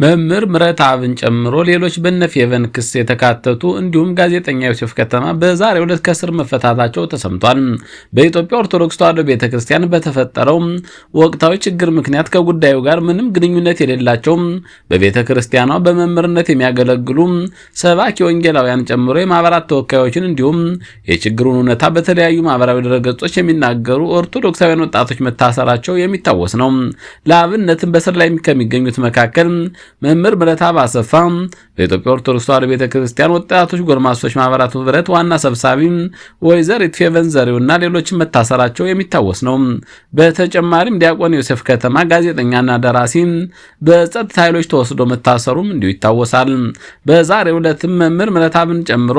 መምህር ምህረተአብን ጨምሮ ሌሎች በነፌቨን ክስ የተካተቱ እንዲሁም ጋዜጠኛ ዮሴፍ ከተማ በዛሬው ዕለት ከእስር መፈታታቸው ተሰምቷል። በኢትዮጵያ ኦርቶዶክስ ተዋሕዶ ቤተክርስቲያን በተፈጠረው ወቅታዊ ችግር ምክንያት ከጉዳዩ ጋር ምንም ግንኙነት የሌላቸው በቤተክርስቲያኗ በመምህርነት የሚያገለግሉ ሰባኪ ወንጌላውያን ጨምሮ የማህበራት ተወካዮችን እንዲሁም የችግሩን እውነታ በተለያዩ ማህበራዊ ድረገጾች የሚናገሩ ኦርቶዶክሳውያን ወጣቶች መታሰራቸው የሚታወስ ነው። ለአብነትም በስር ላይ ከሚገኙት መካከል መምህር ምህረተአብ አሰፋ፣ በኢትዮጵያ ኦርቶዶክስ ተዋሕዶ ቤተክርስቲያን ወጣቶች ጎልማሶች ማህበራት ህብረት ዋና ሰብሳቢ ወይዘሪት ፌቨን ዘሪሁንና ሌሎችን መታሰራቸው የሚታወስ ነው። በተጨማሪም ዲያቆን ዮሴፍ ከተማ ጋዜጠኛና ደራሲ በጸጥታ ኃይሎች ተወስዶ መታሰሩም እንዲሁ ይታወሳል። በዛሬው ዕለትም መምህር ምህረተአብን ጨምሮ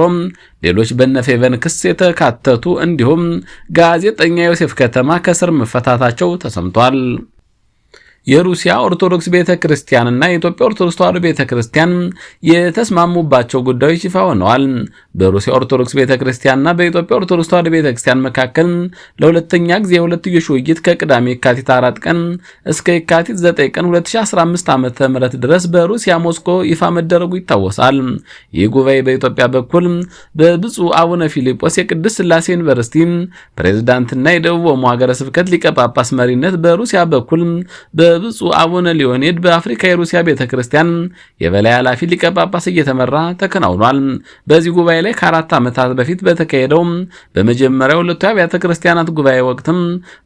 ሌሎች በነፌቨን ክስ የተካተቱ እንዲሁም ጋዜጠኛ ዮሴፍ ከተማ ከእስር መፈታታቸው ተሰምቷል። የሩሲያ ኦርቶዶክስ ቤተክርስቲያንና የኢትዮጵያ ኦርቶዶክስ ተዋሕዶ ቤተክርስቲያን የተስማሙባቸው ጉዳዮች ይፋ ሆነዋል። በሩሲያ ኦርቶዶክስ ቤተክርስቲያንና በኢትዮጵያ ኦርቶዶክስ ተዋሕዶ ቤተክርስቲያን መካከል ለሁለተኛ ጊዜ የሁለትዮሽ ውይይት ከቅዳሜ የካቲት 4 ቀን እስከ የካቲት 9 ቀን 2015 ዓ.ም ድረስ በሩሲያ ሞስኮ ይፋ መደረጉ ይታወሳል። ይህ ጉባኤ በኢትዮጵያ በኩል በብፁዕ አቡነ ፊልጶስ የቅድስት ሥላሴ ዩኒቨርሲቲ ፕሬዝዳንትና የደቡብ ኦሞ ሀገረ ስብከት ሊቀ ጳጳስ መሪነት፣ በሩሲያ በኩል በብፁዕ አቡነ ሊዮኔድ በአፍሪካ የሩሲያ ቤተክርስቲያን የበላይ ኃላፊ ሊቀ ጳጳስ እየተመራ ተከናውኗል። በዚህ ጉባኤ ላይ ከ4 ዓመታት በፊት በተካሄደው በመጀመሪያው ሁለቱ አብያተ ክርስቲያናት ጉባኤ ወቅትም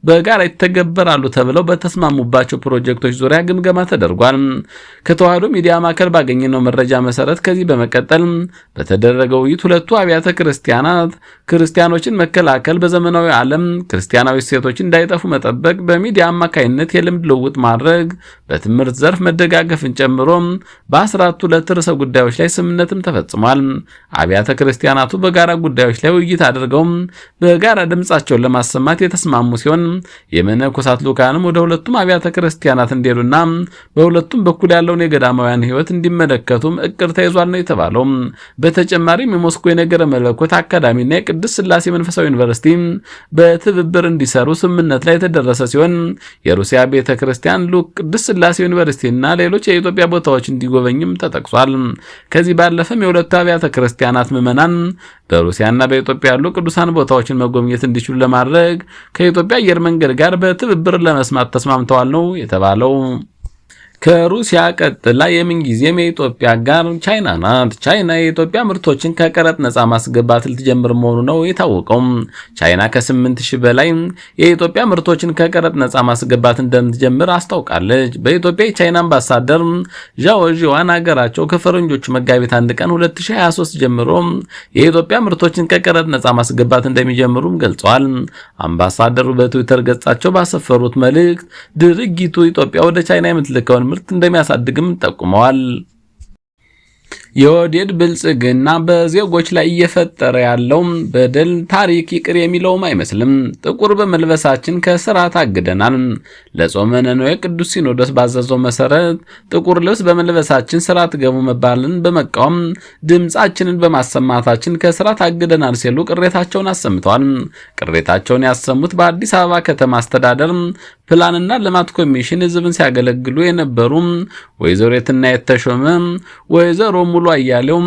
በጋራ ይተገበራሉ ተብለው በተስማሙባቸው ፕሮጀክቶች ዙሪያ ግምገማ ተደርጓል። ከተዋሕዶ ሚዲያ ማዕከል ባገኘነው መረጃ መሰረት ከዚህ በመቀጠል በተደረገው ውይይት ሁለቱ አብያተ ክርስቲያናት ክርስቲያኖችን መከላከል፣ በዘመናዊ ዓለም ክርስቲያናዊ እሴቶች እንዳይጠፉ መጠበቅ፣ በሚዲያ አማካይነት የልምድ ልውውጥ ማድረግ፣ በትምህርት ዘርፍ መደጋገፍን ጨምሮ በ14 ርዕሰ ጉዳዮች ላይ ስምምነትም ተፈጽሟል። አብያተ ክርስቲያናቱ በጋራ ጉዳዮች ላይ ውይይት አድርገው በጋራ ድምጻቸውን ለማሰማት የተስማሙ ሲሆን የመነኮሳት ልኡካንም ወደ ሁለቱም አብያተ ክርስቲያናት እንዲሄዱና በሁለቱም በኩል ያለውን የገዳማውያን ሕይወት እንዲመለከቱም እቅድ ተይዟል ነው የተባለው። በተጨማሪም የሞስኮ የነገረ መለኮት አካዳሚና የቅድስት ሥላሴ መንፈሳዊ ዩኒቨርሲቲ በትብብር እንዲሰሩ ስምምነት ላይ የተደረሰ ሲሆን የሩሲያ ቤተክርስቲያን ልኡክ ቅድስት ሥላሴ ዩኒቨርሲቲና ሌሎች የኢትዮጵያ ቦታዎች እንዲጎበኝም ተጠቅሷል። ከዚህ ባለፈም የሁለቱ አብያተ ክርስቲያናት ምዕመናን በሩሲያና በኢትዮጵያ ያሉ ቅዱሳን ቦታዎችን መጎብኘት እንዲችሉ ለማድረግ ከኢትዮጵያ አየር መንገድ ጋር በትብብር ለመስማት ተስማምተዋል ነው የተባለው። ከሩሲያ ቀጥላ የምንጊዜም የኢትዮጵያ አጋር ቻይና ናት። ቻይና የኢትዮጵያ ምርቶችን ከቀረጥ ነፃ ማስገባት ልትጀምር መሆኑ ነው የታወቀው። ቻይና ከ8000 በላይ የኢትዮጵያ ምርቶችን ከቀረጥ ነፃ ማስገባት እንደምትጀምር አስታውቃለች። በኢትዮጵያ የቻይና አምባሳደር ዣኦ ዢዋን ሀገራቸው ከፈረንጆቹ መጋቢት 1 ቀን 2023 ጀምሮ የኢትዮጵያ ምርቶችን ከቀረጥ ነፃ ማስገባት እንደሚጀምሩም ገልጸዋል። አምባሳደሩ በትዊተር ገጻቸው ባሰፈሩት መልእክት ድርጊቱ ኢትዮጵያ ወደ ቻይና የምትልከውን ምርት እንደሚያሳድግም ጠቁመዋል። የኦህዴድ ብልጽግና በዜጎች ላይ እየፈጠረ ያለው በደል ታሪክ ይቅር የሚለውም አይመስልም። ጥቁር በመልበሳችን ከስራ ታግደናል። ለጾመ ነነዌ ቅዱስ ሲኖዶስ ባዘዘው መሰረት ጥቁር ልብስ በመልበሳችን ስራ ትገቡ መባልን በመቃወም ድምጻችንን በማሰማታችን ከስራ ታግደናል ሲሉ ቅሬታቸውን አሰምተዋል። ቅሬታቸውን ያሰሙት በአዲስ አበባ ከተማ አስተዳደር ፕላንና ልማት ኮሚሽን ህዝብን ሲያገለግሉ የነበሩ ወይዘሮ የትናየት ተሾመ፣ ወይዘሮ ሙሉ አያሌው፣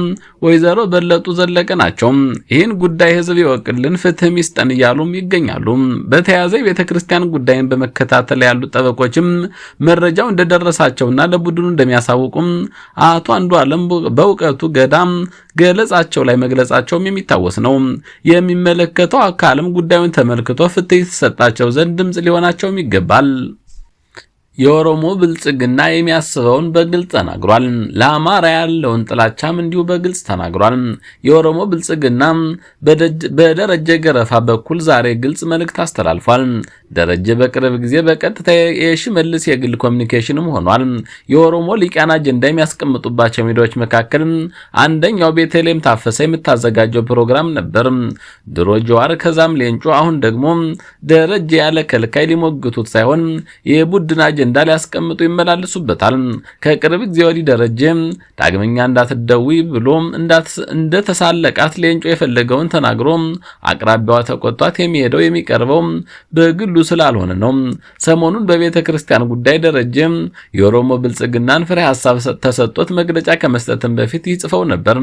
ወይዘሮ በለጡ ዘለቀ ናቸው። ይህን ጉዳይ ህዝብ ይወቅልን፣ ፍትህም ይስጠን እያሉም ይገኛሉ። በተያያዘ የቤተ ክርስቲያን ጉዳይን በመከታተል ያሉ ጠበቆችም መረጃው እንደደረሳቸውና ለቡድኑ እንደሚያሳውቁም አቶ አንዱዓለም በእውቀቱ ገዳም ገለጻቸው ላይ መግለጻቸውም የሚታወስ ነው። የሚመለከተው አካልም ጉዳዩን ተመልክቶ ፍትህ የተሰጣቸው ዘንድ ድምጽ ሊሆናቸውም ይገባል። የኦሮሞ ብልጽግና የሚያስበውን በግልጽ ተናግሯል። ለአማራ ያለውን ጥላቻም እንዲሁ በግልጽ ተናግሯል። የኦሮሞ ብልጽግና በደረጀ ገረፋ በኩል ዛሬ ግልጽ መልእክት አስተላልፏል። ደረጀ በቅርብ ጊዜ በቀጥታ የሽመልስ የግል ኮሚኒኬሽንም ሆኗል። የኦሮሞ ሊቃን አጀንዳ የሚያስቀምጡባቸው ሚዲያዎች መካከል አንደኛው ቤተልሔም ታፈሰ የምታዘጋጀው ፕሮግራም ነበር። ድሮ ጀዋር፣ ከዛም ሌንጮ፣ አሁን ደግሞ ደረጀ ያለ ከልካይ ሊሞግቱት ሳይሆን የቡድን አጀንዳ ሊያስቀምጡ ይመላለሱበታል። ከቅርብ ጊዜ ወዲህ ደረጀ ዳግመኛ እንዳትደዊ ብሎ እንደተሳለቃት ሌንጮ የፈለገውን ተናግሮ አቅራቢያዋ ተቆጧት የሚሄደው የሚቀርበው በግሉ ስላልሆነ ነው። ሰሞኑን በቤተ ክርስቲያን ጉዳይ ደረጀ የኦሮሞ ብልጽግናን ፍሬ ሐሳብ ተሰጥቶት መግለጫ ከመስጠትም በፊት ይጽፈው ነበር።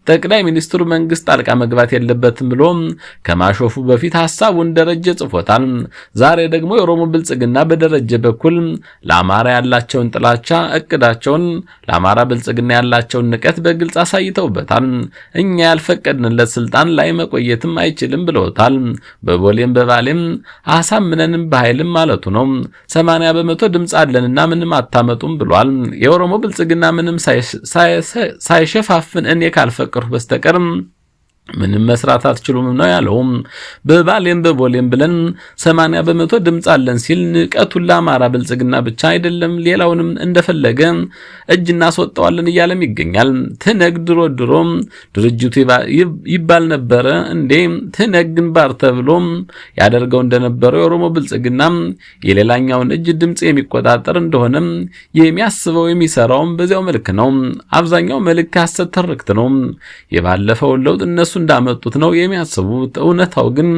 ጠቅላይ ሚኒስትሩ መንግስት ጣልቃ መግባት የለበትም ብሎ ከማሾፉ በፊት ሐሳቡን ደረጀ ጽፎታል። ዛሬ ደግሞ የኦሮሞ ብልጽግና በደረጀ በኩል ለአማራ ያላቸውን ጥላቻ፣ እቅዳቸውን፣ ለአማራ ብልጽግና ያላቸውን ንቀት በግልጽ አሳይተውበታል። እኛ ያልፈቀድንለት ስልጣን ላይ መቆየትም አይችልም ብለውታል። በቦሌም በባሌም አሳምነንም በኃይልም ማለቱ ነው። 80% ድምፅ አለንና ምንም አታመጡም ብሏል። የኦሮሞ ብልጽግና ምንም ሳይሸፋፍን እኔ ካልፈቀድኩ በስተቀር ምንም መስራት አትችሉም ነው ያለው። በባሌም በቦሌም ብለን 80% ድምፅ አለን ሲል ንቀቱን ለአማራ ብልጽግና ብቻ አይደለም፣ ሌላውንም እንደፈለገ እጅ እናስወጣዋለን እያለም ይገኛል። ትነግ ድሮ ድሮ ድርጅቱ ይባል ነበረ እንዴ? ትነግ ግንባር ተብሎ ያደርገው እንደነበረው የኦሮሞ ብልጽግና የሌላኛውን እጅ ድምፅ የሚቆጣጠር እንደሆነም የሚያስበው የሚሰራውም በዚያው መልክ ነው። አብዛኛው መልክ ሐሰት ትርክት ነው። የባለፈውን ለውጥ እነሱ እንዳመጡት ነው የሚያስቡት። እውነታው ግን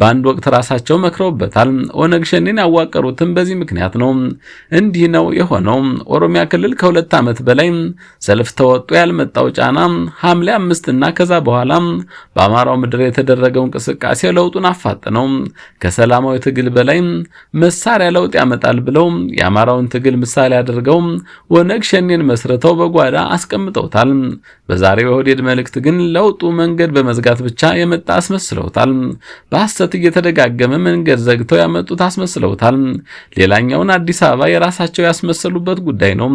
በአንድ ወቅት ራሳቸው መክረውበታል። ኦነግ ሸኔን ያዋቀሩትም በዚህ ምክንያት ነው። እንዲህ ነው የሆነው። ኦሮሚያ ክልል ከ2 ዓመት በላይ ሰልፍ ተወጥቶ ያልመጣው ጫና ሐምሌ 5 እና ከዛ በኋላ በአማራው ምድር የተደረገው እንቅስቃሴ ለውጡን አፋጥነው ከሰላማዊ ትግል በላይ መሳሪያ ለውጥ ያመጣል ብለው የአማራውን ትግል ምሳሌ አድርገው ኦነግ ሸኔን መስርተው በጓዳ አስቀምጠውታል። በዛሬው የኦህዴድ መልእክት ግን ለውጡ መንገድ በመዝጋት ብቻ የመጣ አስመስለውታል። በሐሰት እየተደጋገመ መንገድ ዘግተው ያመጡት አስመስለውታል። ሌላኛውን አዲስ አበባ የራሳቸው ያስመሰሉበት ጉዳይ ነው።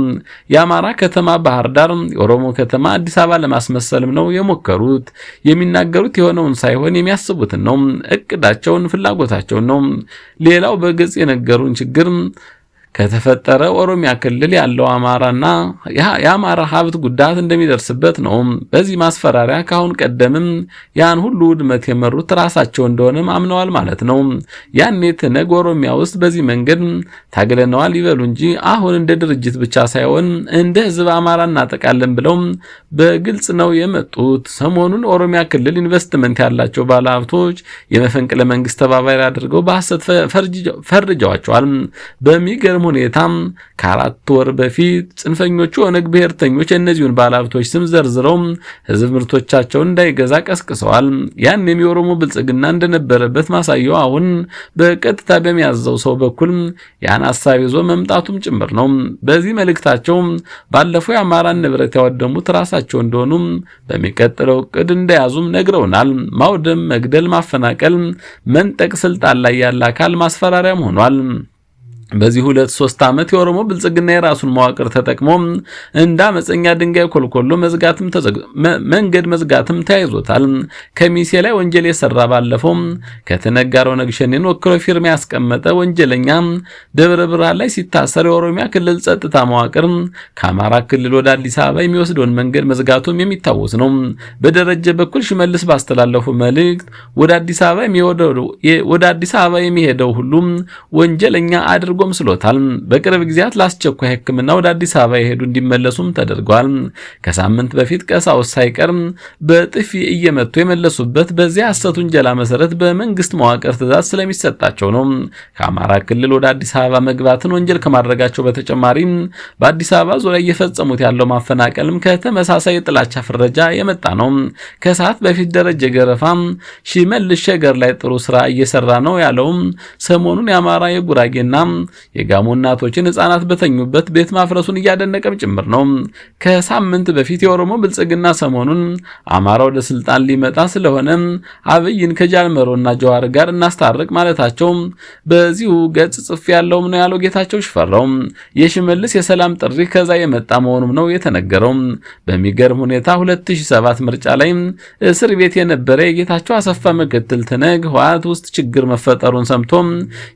የአማራ ከተማ ባህር ዳር፣ የኦሮሞ ከተማ አዲስ አበባ ለማስመሰልም ነው የሞከሩት። የሚናገሩት የሆነውን ሳይሆን የሚያስቡትን ነው። እቅዳቸውን፣ ፍላጎታቸውን ነው። ሌላው በግልጽ የነገሩን ችግር ከተፈጠረ ኦሮሚያ ክልል ያለው አማራና የአማራ ሀብት ጉዳት እንደሚደርስበት ነው። በዚህ ማስፈራሪያ ካሁን ቀደምም ያን ሁሉ ውድመት የመሩት ራሳቸው እንደሆነም አምነዋል ማለት ነው። ያኔ ትነግ ኦሮሚያ ውስጥ በዚህ መንገድ ታግለነዋል ይበሉ እንጂ አሁን እንደ ድርጅት ብቻ ሳይሆን እንደ ሕዝብ አማራ እናጠቃለን ብለው በግልጽ ነው የመጡት። ሰሞኑን ኦሮሚያ ክልል ኢንቨስትመንት ያላቸው ባለሀብቶች የመፈንቅለ መንግስት ተባባሪ አድርገው በሐሰት ፈርጀዋቸዋል። በሚገርም ሁኔታም ከ4 ወር በፊት ጽንፈኞቹ ኦነግ ብሔርተኞች የእነዚሁን ባለሀብቶች ስም ዘርዝረው ህዝብ ምርቶቻቸውን እንዳይገዛ ቀስቅሰዋል። ያን የኦሮሞ ብልጽግና እንደነበረበት ማሳየው አሁን በቀጥታ በሚያዘው ሰው በኩል ያን ሐሳብ ይዞ መምጣቱም ጭምር ነው። በዚህ መልእክታቸው ባለፈው የአማራን ንብረት ያወደሙት ራሳቸው እንደሆኑ በሚቀጥለው እቅድ እንደያዙም ነግረውናል። ማውደም፣ መግደል፣ ማፈናቀል፣ መንጠቅ ስልጣን ላይ ያለ አካል ማስፈራሪያም ሆኗል። በዚህ 2-3 ዓመት የኦሮሞ ብልጽግና የራሱን መዋቅር ተጠቅሞ እንደ አመፀኛ ድንጋይ ኮልኮሎ መዝጋትም መንገድ መዝጋትም ተያይዞታል። ከሚሴ ላይ ወንጀል የሰራ ባለፈው ከትነግ ጋር ኦነግ ሸኔን ወክሎ ፊርማ ያስቀመጠ ወንጀለኛ ደብረ ብርሃን ላይ ሲታሰር የኦሮሚያ ክልል ጸጥታ መዋቅር ከአማራ ክልል ወደ አዲስ አበባ የሚወስደውን መንገድ መዝጋቱም የሚታወስ ነው። በደረጀ በኩል ሽመልስ ባስተላለፉ መልእክት ወደ አዲስ አበባ የሚሄደው ሁሉም ወንጀለኛ አድርጎ ስሎታል። በቅርብ ጊዜያት ለአስቸኳይ ሕክምና ወደ አዲስ አበባ የሄዱ እንዲመለሱም ተደርጓል። ከሳምንት በፊት ቀሳውስት ሳይቀር በጥፊ እየመቱ የመለሱበት በዚያ ሐሰት ውንጀላ መሰረት በመንግስት መዋቅር ትዕዛዝ ስለሚሰጣቸው ነው። ከአማራ ክልል ወደ አዲስ አበባ መግባትን ወንጀል ከማድረጋቸው በተጨማሪ በአዲስ አበባ ዙሪያ እየፈጸሙት ያለው ማፈናቀልም ከተመሳሳይ የጥላቻ ፍረጃ የመጣ ነው። ከሰዓት በፊት ደረጀ ገረፋ ሽመልስ ሸገር ላይ ጥሩ ስራ እየሰራ ነው ያለው ሰሞኑን የአማራ የጉራጌና የጋሞ እናቶችን ህፃናት በተኙበት ቤት ማፍረሱን እያደነቀም ጭምር ነው። ከሳምንት በፊት የኦሮሞ ብልጽግና ሰሞኑን አማራ ወደ ስልጣን ሊመጣ ስለሆነ አብይን ከጃልመሮና ጀዋር ጋር እናስታርቅ ማለታቸው በዚሁ ገጽ ጽፍ ያለውም ነው ያለው ጌታቸው ሽፈራው። የሽመልስ የሰላም ጥሪ ከዛ የመጣ መሆኑም ነው የተነገረው። በሚገርም ሁኔታ 2007 ምርጫ ላይ እስር ቤት የነበረ የጌታቸው አሰፋ ምክትል ትነግ ህወሓት ውስጥ ችግር መፈጠሩን ሰምቶ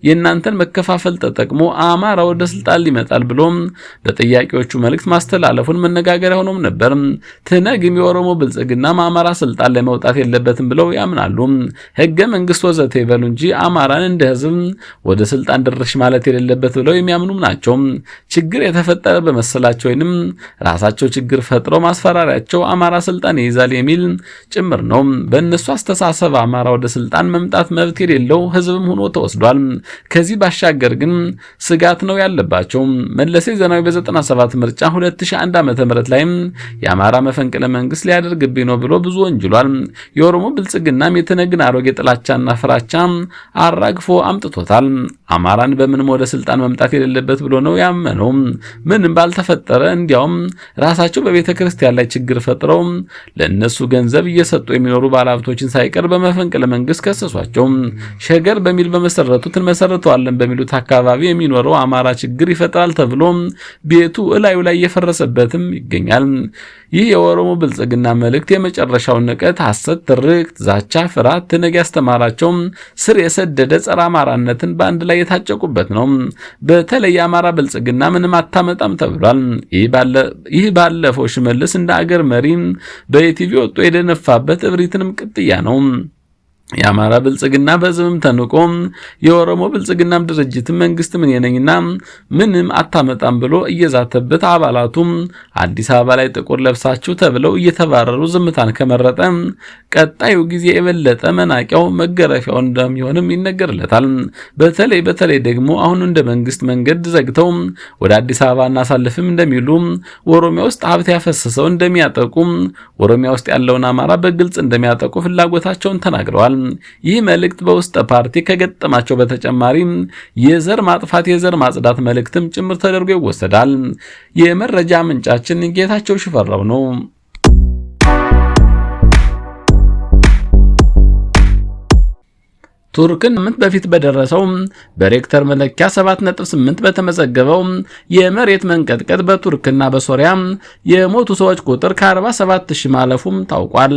የእናንተን መከፋፈል ተጠቅሞ ተጠቅሞ አማራ ወደ ስልጣን ሊመጣል ብሎ በጥያቄዎቹ መልእክት ማስተላለፉን መነጋገሪያ ሆኖም ነበር። ትነግም የኦሮሞ ብልጽግና አማራ ስልጣን ላይ መውጣት የለበትም ብለው ያምናሉ። ህገ መንግስት ወዘተ ይበሉ እንጂ አማራን እንደ ህዝብ ወደ ስልጣን ድርሽ ማለት የሌለበት ብለው የሚያምኑም ናቸው። ችግር የተፈጠረ በመሰላቸው ወይንም ራሳቸው ችግር ፈጥረው ማስፈራሪያቸው አማራ ስልጣን ይይዛል የሚል ጭምር ነው። በእነሱ አስተሳሰብ አማራ ወደ ስልጣን መምጣት መብት የሌለው ህዝብም ሆኖ ተወስዷል። ከዚህ ባሻገር ግን ስጋት ነው ያለባቸው። መለስ ዜናዊ በ97 ምርጫ 2001 ዓ.ም ላይ የአማራ መፈንቅለ መንግስት ሊያደርግብኝ ነው ብሎ ብዙ ወንጅሏል። የኦሮሞ ብልጽግናም የትነግን አሮጌ ጥላቻና ፍራቻ አራግፎ አምጥቶታል። አማራን በምንም ወደ ስልጣን መምጣት የሌለበት ብሎ ነው ያመነው። ምንም ባልተፈጠረ እንዲያውም ራሳቸው በቤተ ክርስቲያን ላይ ችግር ፈጥረው ለነሱ ገንዘብ እየሰጡ የሚኖሩ ባለሀብቶችን ሳይቀር በመፈንቅለ መንግስት ከሰሷቸው። ሸገር በሚል በመሰረቱት እንመሰርተዋለን በሚሉት አካባቢ የሚኖረው አማራ ችግር ይፈጥራል ተብሎ ቤቱ እላዩ ላይ እየፈረሰበትም ይገኛል። ይህ የኦሮሞ ብልጽግና መልእክት የመጨረሻውን ንቀት፣ ሐሰት፣ ትርክት፣ ዛቻ፣ ፍርሃት ትነግ ያስተማራቸው ስር የሰደደ ጸረ አማራነትን በአንድ ላይ የታጨቁበት ነው። በተለይ የአማራ ብልጽግና ምንም አታመጣም ተብሏል። ይህ ባለፈው ሽመልስ እንደ አገር መሪ በኢቲቪ ወጥቶ የደነፋበት እብሪትንም ቅጥያ ነው። የአማራ ብልጽግና በዝምም ተንቆ የኦሮሞ ብልጽግናም ድርጅትም መንግስትም እኔ ነኝና ምንም አታመጣም ብሎ እየዛተበት አባላቱም አዲስ አበባ ላይ ጥቁር ለብሳችሁ ተብለው እየተባረሩ ዝምታን ከመረጠ ቀጣዩ ጊዜ የበለጠ መናቂያው መገረፊያው እንደሚሆንም ይነገርለታል። በተለይ ደግሞ አሁን እንደ መንግስት መንገድ ዘግተው ወደ አዲስ አበባ እናሳልፍም እንደሚሉ፣ ኦሮሚያ ውስጥ ሀብት ያፈሰሰው እንደሚያጠቁ፣ ኦሮሚያ ውስጥ ያለውን አማራ በግልጽ እንደሚያጠቁ ፍላጎታቸውን ተናግረዋል። ይህ መልእክት በውስጥ ፓርቲ ከገጠማቸው በተጨማሪ የዘር ማጥፋት የዘር ማጽዳት መልእክትም ጭምር ተደርጎ ይወሰዳል። የመረጃ ምንጫችን ጌታቸው ሽፈራው ነው። ቱርክን በፊት በደረሰው በሬክተር መለኪያ 7.8 በተመዘገበው የመሬት መንቀጥቀጥ በቱርክና በሶሪያ የሞቱ ሰዎች ቁጥር ከ47,000 ማለፉም ታውቋል።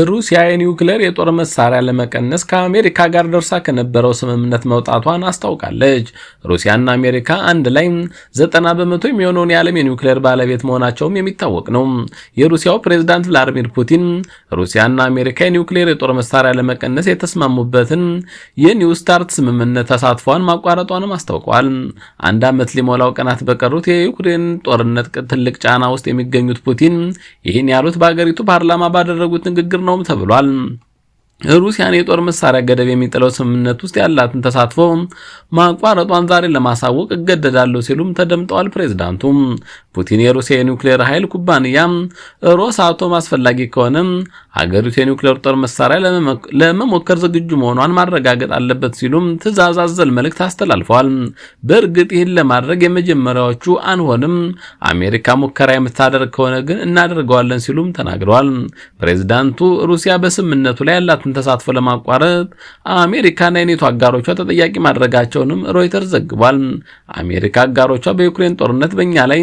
ሩሲያ የኒውክሌር የጦር መሳሪያ ለመቀነስ ከአሜሪካ ጋር ደርሳ ከነበረው ስምምነት መውጣቷን አስታውቃለች። ሩሲያና አሜሪካ አንድ ላይ 90% የሚሆነውን የዓለም የኒውክሌር ባለቤት መሆናቸውም የሚታወቅ ነው። የሩሲያው ፕሬዝዳንት ቭላዲሚር ፑቲን ሩሲያና አሜሪካ የኒውክሌር የጦር መሳሪያ ለመቀነስ የተስማሙበትን የኒው ስታርት ስምምነት ተሳትፏን ማቋረጧንም አስታውቀዋል። አንድ ዓመት ሊሞላው ቀናት በቀሩት የዩክሬን ጦርነት ትልቅ ጫና ውስጥ የሚገኙት ፑቲን ይህን ያሉት በአገሪቱ ፓርላማ ባደረጉት ንግግር ነው ተብሏል። ሩሲያን የጦር መሳሪያ ገደብ የሚጥለው ስምምነት ውስጥ ያላትን ተሳትፎ ማቋረጧን ዛሬ ለማሳወቅ እገደዳለሁ ሲሉም ተደምጠዋል። ፕሬዝዳንቱ ፑቲን የሩሲያ የኒውክሌር ኃይል ኩባንያ ሮሳቶም አስፈላጊ ከሆነ ሀገሪቱ የኒውክሌር ጦር መሳሪያ ለመሞከር ዝግጁ መሆኗን ማረጋገጥ አለበት ሲሉም ትዕዛዝ አዘል መልእክት አስተላልፈዋል። በእርግጥ ይህን ለማድረግ የመጀመሪያዎቹ አንሆንም፣ አሜሪካ ሙከራ የምታደርግ ከሆነ ግን እናደርገዋለን ሲሉም ተናግረዋል። ፕሬዝዳንቱ ሩሲያ በስምምነቱ ላይ ያላትን ተሳትፎ ለማቋረጥ አሜሪካና የኔቶ አጋሮቿ ተጠያቂ ማድረጋቸውንም ሮይተርስ ዘግቧል። አሜሪካ አጋሮቿ በዩክሬን ጦርነት በእኛ ላይ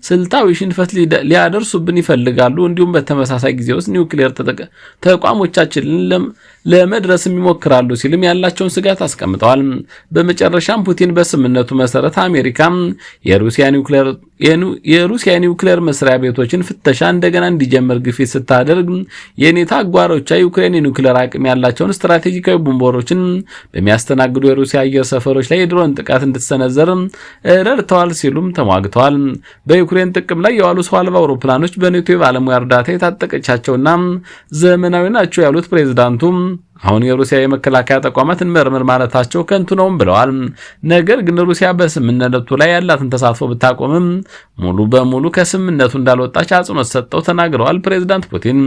ስልታዊ ሽንፈት ሊያደርሱብን ይፈልጋሉ፣ እንዲሁም በተመሳሳይ ጊዜ ውስጥ ኒውክሌር ተቋሞቻችንን ለመድረስም ይሞክራሉ ሲልም ያላቸውን ስጋት አስቀምጠዋል። በመጨረሻም ፑቲን በስምምነቱ መሰረት አሜሪካ የሩሲያ ኒውክሌር መስሪያ ቤቶችን ፍተሻ እንደገና እንዲጀምር ግፊት ስታደርግ የኔቶ አጋሮቿ ዩክሬን የኒውክሌር አቅም ያላቸውን ስትራቴጂካዊ ቦምበሮችን በሚያስተናግዱ የሩሲያ አየር ሰፈሮች ላይ የድሮን ጥቃት እንድትሰነዘር ረድተዋል ሲሉም ተሟግተዋል። በዩክሬን ጥቅም ላይ የዋሉ ሰው አልባ አውሮፕላኖች በኔቶ የባለሙያ እርዳታ የታጠቀቻቸውና ዘመናዊ ናቸው ያሉት ፕሬዝዳንቱ አሁን የሩሲያ የመከላከያ ተቋማት እንመርምር ማለታቸው ከንቱ ነውም ብለዋል። ነገር ግን ሩሲያ በስምምነቱ ላይ ያላትን ተሳትፎ ብታቆምም ሙሉ በሙሉ ከስምምነቱ እንዳልወጣች አጽንኦት ሰጥተው ተናግረዋል። ፕሬዝዳንት ፑቲን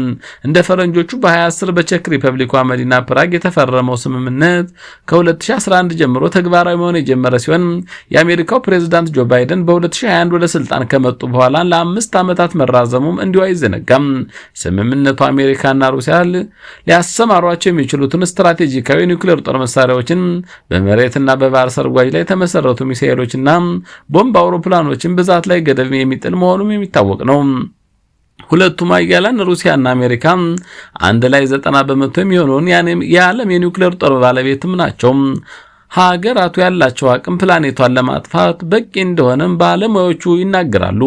እንደ ፈረንጆቹ በ2010 በቼክ ሪፐብሊኳ መዲና ፕራግ የተፈረመው ስምምነት ከ2011 ጀምሮ ተግባራዊ መሆን የጀመረ ሲሆን የአሜሪካው ፕሬዝዳንት ጆ ባይደን በ2021 ወደ ስልጣን ከመጡ በኋላ ለ5 ዓመታት መራዘሙም እንዲሁ አይዘነጋም። ስምምነቱ አሜሪካና ሩሲያ ሊያሰማሯቸው የሚችሉ ስትራቴጂካዊ ኒውክሌር ጦር መሳሪያዎችን በመሬትና በባህር ሰርጓጅ ላይ የተመሰረቱ ሚሳኤሎችና ቦምብ አውሮፕላኖችን ብዛት ላይ ገደብ የሚጥል መሆኑም የሚታወቅ ነው። ሁለቱም ሀያላን ሩሲያና አሜሪካ አንድ ላይ 90% የሚሆነውን የዓለም የኒውክሌር ጦር ባለቤትም ናቸው። ሀገራቱ ያላቸው አቅም ፕላኔቷን ለማጥፋት በቂ እንደሆነም ባለሙያዎቹ ይናገራሉ።